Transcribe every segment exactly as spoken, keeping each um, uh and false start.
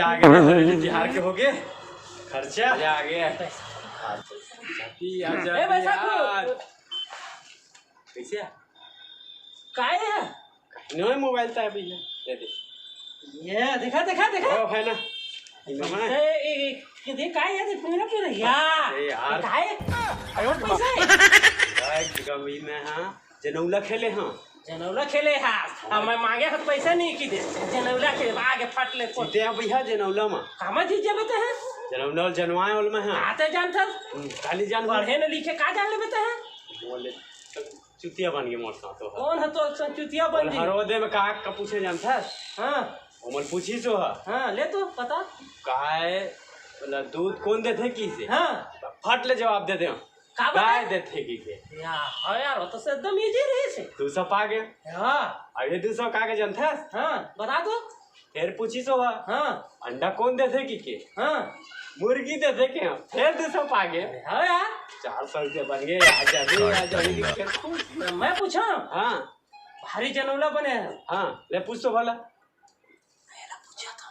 आगे हरेली तिहार के होगे खर्चा। मजा आ गया। ए, पैसा। Happy, आजा, ए, पैसा यार। को। कैसे? काय है? नो मोबाइल था अभी, ये दे। ये देखा, देखा, देखा। ओ, है ना? ये मामा है। ए, ए, ए, ये देख, काय है? देख, पूरा, पूरा, या। अरे यार। काय? पैसा है? काय गमी में, हाँ? जनौला खेले, हाँ। जनौला खेले, हाँ। अब मैं मांगे हत पैसा नहीं की दे। जनौला खेले, आगे फट ले, फट। जीते हैं भैया, जनौला में। कामा जीत जाबे ते हैं? जनौला जनवाए वाले में, हाँ। आते जान था। हम्म, काली जान। पढ़े न लिखे, का जान लेबे ते हैं? बोले, चुतिया बन गए मोर साथ तो। कौन है तो अइसन चुतिया बन और जी? हरोदे में का, का पूछे जानता है? हाँ। ओमन पूछी सो है। हाँ, ले तो, बता। का है, बोला, दूध कौन देथे किसे? हाँ। फट ले जवाब दे दे। का बताए? गाय देथे किसे? या, हाँ यार, वो तो से एकदम easy रही से। दू सौ पा गए। हाँ। अब ये दू सौ का के जानता है? हाँ, बता तो। फिर पूछी सो है। हाँ। अंडा कौन देथे कि के? हाँ। मुर्गी देथे के हम। फिर दू सौ पा गए। हाँ यार। चार सौ रुपया बन गए। आ जा रे, आ जा रे, फिर पूछ। मैं पूछा? हाँ। भारी जनौला बने हैं। हाँ, ले पूछ तो भला। पहला पूछा था,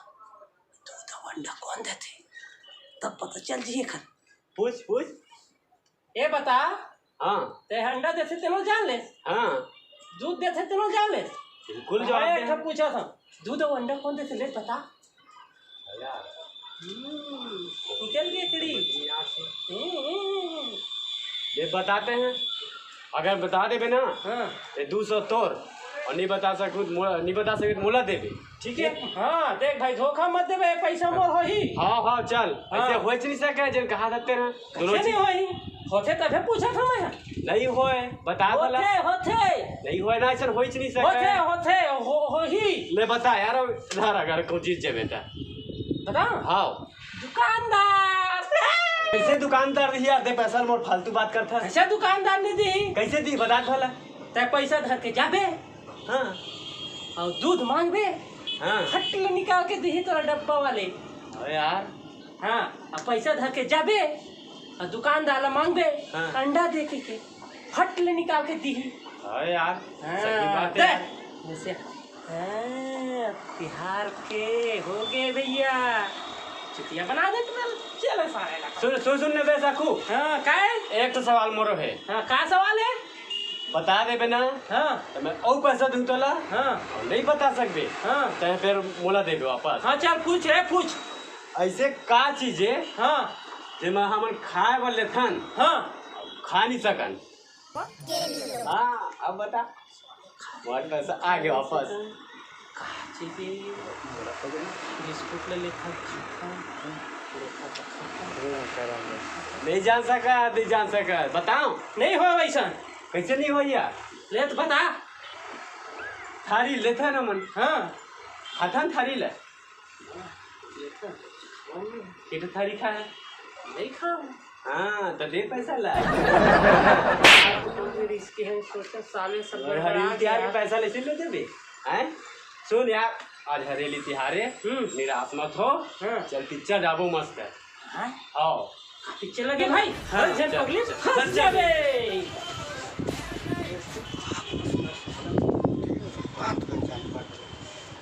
दूध और अंडा कौन देथे? तब पता चल जी एखर। पूछ, पूछ। ए बता, हाँ। ते अंडा देथे तेनो जान ले। हाँ। दूध देथे तेनो जान ले। बिल्कुल जवाब अरे, दे। एक ठो पूछा था, दूध और अंडा कौन देथे ले बता। यार। हम्म, निकल गई कड़ी। यहाँ से। हम्म, हम्म, हम्म। ये बताते हैं, अगर बता देबे ना, हाँ। ये दू सौ तोर, और नहीं बता सकूँ, मोला, नहीं बता सके तो मोला देबे। ठीक है? हाँ, देख भाई, धोखा मत देबे, पैसा मोर होही। हाँ, हाँ, चल। हाँ। ऐसे होच नहीं सके, जेन कहा सकते ना, दोनों कैसे चीज। नहीं होही? होथे तभे पूछा था मैं। नहीं होए, बता भला। होथे, होथे। नहीं होए ना, ऐसा होच नहीं सके। होथे, होथे, हो, होही। ले बता यार, अब धर अगर को जीत जाबे ता। बता। हाँ। दुकानदार। कैसे दुकानदार नहीं यार, दे पैसा मोर फालतू बात करता। कैसे दुकानदार नहीं दी? कैसे दी, बता भला। ते पैसा धर के जाबे। हाँ। और दूध मांगबे, हाँ। फट ले निकाल के दिही तोरा डब्बा वाले। अरे यार। हाँ, अब पैसा धर के जाबे, और दुकानदार ला मांगबे, हाँ। अंडा दे के, के, फट ले निकाल के दिही। अरे यार, हाँ, सही बात है दे। यार। जैसे, हाँ, तिहार के हो गए भैया, चुतिया बना दे तुम्हें, चलो सारे ला। सुन, सुन, सुन ना बे साखू। हाँ, का है? एक तो सवाल मोरो है। हाँ, का सवाल है? बता देबे ना, हाँ। तो मैं अउ पैसा दूं तोला, हाँ। और नहीं बता सकबे, हाँ। तो फिर मोला देबे वापस। हाँ, चल पूछ रे, पूछ। ऐसे का चीज है, हाँ। जेमा हमन खाए बर लेथन, हाँ। खा नहीं सकन? हाँ, अब बता। मोर पैसा आ गया वापस। का चीज है? बिस्कुट ले लेथन, खाथन। नहीं जान सका, नहीं जान सका। बताओ। नहीं हो वैसा। कैसे नहीं हो यार? ले तो बता। थारी लेथन हमन। हाँ। खाथन थारी ले। लेथन। किट थारी खा है? नहीं खा। हाँ, तो दे पैसा ला। रिस्क है, सोचा साले सब और गड़बड़ा हरेली तिहार गया। के पैसा ले ले देबे, हैं? सुन यार, आज हरेली तिहार है, हम्म। निराश मत हो, हाँ। चल पिक्चर जाबो मस्त है। हाँ? आओ। पिक्चर लगे भाई, हाँ, हर जन चल, पगली चल, फंस चल, चल। जाबे। बात कर जान पर।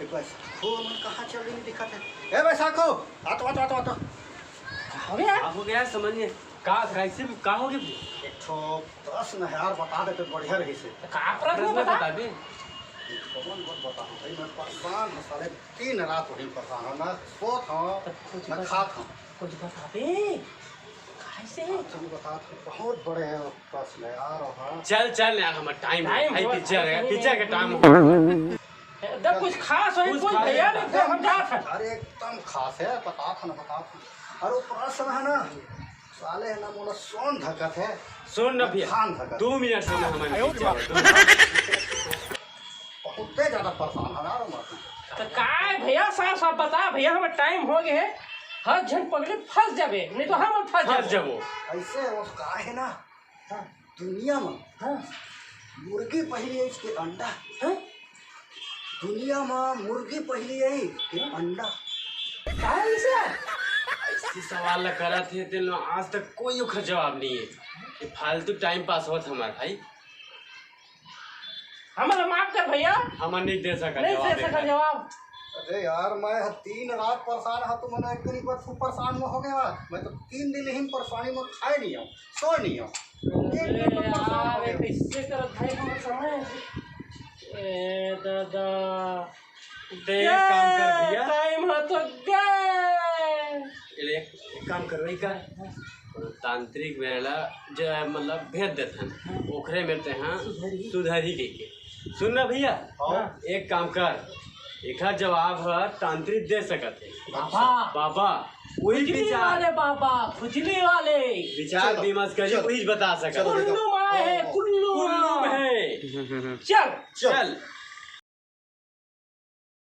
ए, बस, हो, मन कहाँ चल रही दिखत है? ए, बैसाखो, आ तो, आ तो, आ तो, आ तो। का हो गया? का हो गया, समझ में? का, कैसे, का हो गया? एक ठो प्रश्न है यार, बता देते बढ़िया रही से। तो का प्रश्न प्रश्न बता? बता दे। कौन बात बताऊं भाई, मैं परेशान हूँ साले, दिन रात वही परेशान हूँ, ना सोत हूँ, तो कुछ ना बता, खात हूँ। कुछ बता दे, कैसे? तुम बता, बहुत बड़े हैं प्रश्न है यार, हाँ। चल, चल यार, हमारा टाइम है, टाइम भाई, हो, पिक्चर है, टाइम पिक्चर है। का टाइम हो। एकदम कुछ खास होई, कुछ कुछ खास भैया होई। नहीं, तो हम जात हन। अरे एकदम खास है, बता था ना, बता था। अरे वो प्रश्न है ना, साले है ना, मोला सोन धकत है। सुन ना भैया, खान धकत। दो मिनट समय हमारे पीछे आओ, दो मिनट। बहुते ज्यादा परेशान है यार, मत। तो काय भैया, साफ साफ बता भैया, हमारा टाइम हो गए है, हर जन पगले फंस जाबे, नहीं तो हम फंस फंस जाबो। जाबो। ऐसे वो का है ना, हाँ। दुनिया में हाँ। मुर्गी पहली आई के अंडा। हाँ? दुनिया में मुर्गी पहली आई के अंडा। का है इसे? ऐसी सवाल ला करत हे, तेन ला आज तक कोई ओखर जवाब नहीं है। ये फालतू टाइम पास होत हमार भाई। हमारा माफ कर भैया। हमन नहीं दे सकत नहीं जवाब दे सकत एकर। जवाब। अरे यार, मैं ह तीन रात परेशान हा, तुमन एक दिन बर खूब परेशान में हो गया। मैं तो तीन दिन ही परेशानी में खाए नहीं हूँ, सोए नहीं हूँ। एक दिन में परेशान हो गया। कैसे करत है हम समय? ए दादा, दे एक काम कर भैया। टाइम हो तो गए। ले, एक काम करवाई का, तांत्रिक मेला जो है, मतलब, भेज देथन, ओखरे में ते हाँ सुधरही। सुधरही कह के। सुन ना भैया, हाँ। एक काम कर, एखर जवाब ह तांत्रिक दे सकत है। बाबा। बाबा, वही खुजली विचार, वाले बाबा, खुजली वाले। विचार चलो, विमर्श करी, चलो। वही बता सकत है। चलो, कुल्लू माँ है, हाँ। कुल्लू कुल्लू माँ। है। चल। चल।